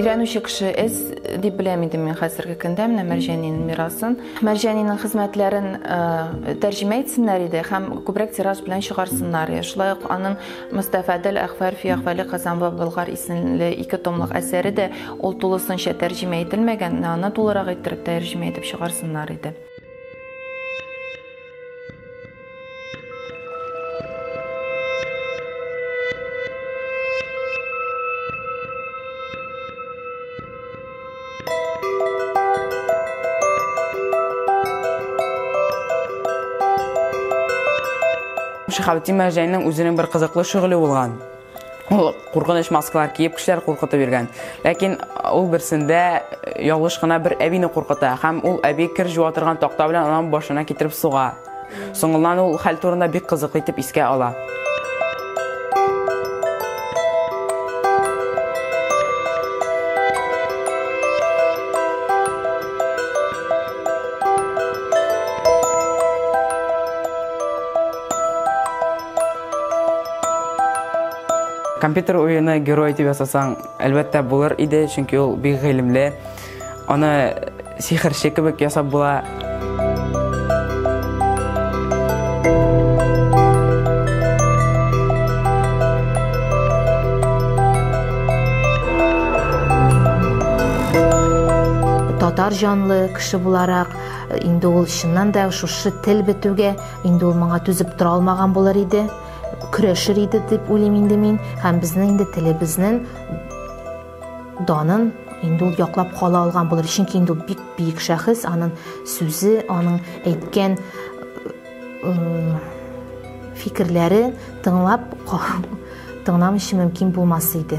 Өйрәнүче кеше әз дип беләм инде мин хәзерге көндә менә Мәрҗанинең мирасын. Мәрҗанинең хезмәтләрен тәрҗемә итсеннәр иде һәм күбрәк тираж белән чыгарсыннар. Шулай ук аның Мостафадел Әхвәр фи әхвәли Казан вә Болгар исемле 2 томлык әсәре дә ул тулысынча тәрҗемә ителмәгән, аны тулырак иттереп тәрҗемә итеп чыгарсыннар иде. Шиһабетдин Мәрҗанинең үзенең бер кызыклы шөгыле булган. Ул куркыныч маскалар киеп кешеләр куркытып йөргән. Ләкин ул берсендә ялгыш кына бер әбине куркыта һәм ул әби кер җуа торган такта белән аның башына китереп суга. Соңыннан ул хәл турында бик кызыклы итеп искә ала. Компьютер уены герой дип ясасаң, әлбәттә булыр иде, чөнки ул бик гыйлемле. Аны сихерче кебек ясап була. Татар җанлы кеше буларак, инде ул чыннан да шушы тел бетүгә инде ул моңа түзеп тора алмаган булыр иде, көрәшер иде дип уйлыйм инде мин. Һәм безнең инде телебезнең данын инде ул яклап кала алган булыр, чөнки инде ул бик бөек шәхес, аның сүзе, аның әйткән фикерләре тыңламыйча мөмкин булмас иде.